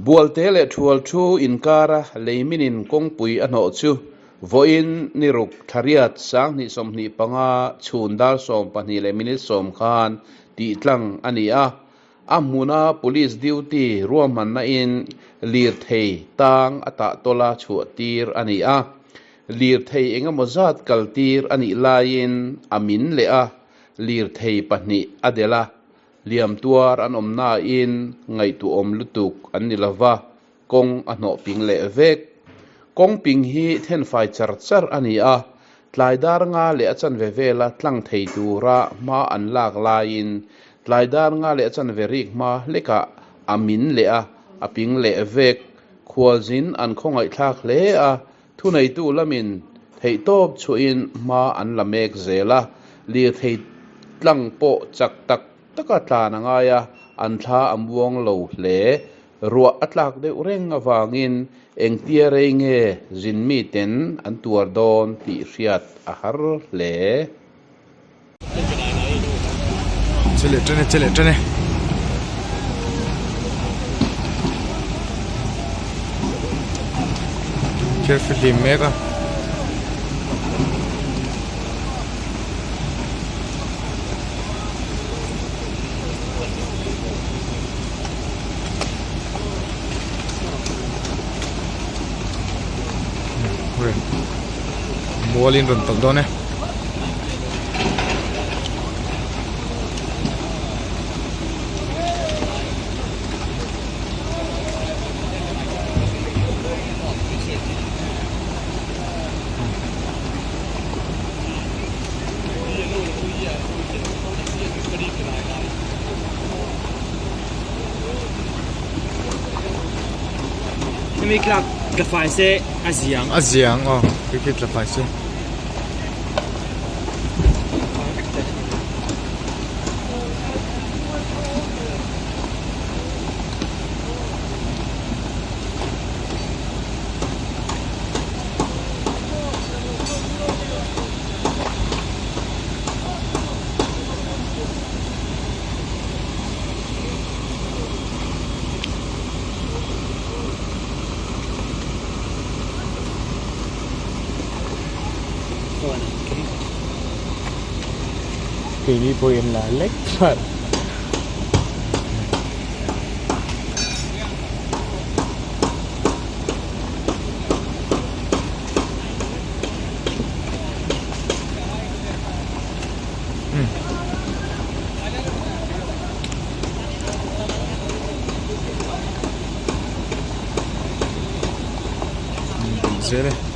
Bualte leh Thual thu inkara leiminin kawngpui a hnawh chu vawiin ni ruk thlariat 2025 chhun dar 12 leh minute 10 khan tih tlang a ni a. A hmuna police duty ruahmanna in lirthei tang a tah tawla chhuah tir a ni a. Lirthei engemaw zat kal tir a nih laiin a min leh a, lirthei pahnih a delh a. Liam tuar an awm nain ngaihtuahawm lutuk an ni lova, kawng a hnawh ping leh vek. Kawng ping hi thenfai char char a ni a, tlai dar nga leh a chanve vela tlang thei tura hma an lak laiin tlai dar nga leh a chanve rik hma hlekah a min leh a, a ping leh vek. Khualzin an khawngaihthlak hle a, Thuneitu lamin theihtawp chhuahin hma an la mek zel a, lirthei tlang pawh chak tak taka tlan a ngai a, an thla a muang lo hle. Ruah a tlak deuh reng avangin engtia rei nge zin miten an tuar dawn tih hriat a har hle. Che leh tan e, che leh tan e. Thil fihlim mek a. Mualin rawn tawlh dawn e. Hemi tlak tla fai se a ziang. A ziang aw khi khi tla fai se. Keini pawhin la lek chuan Zel e.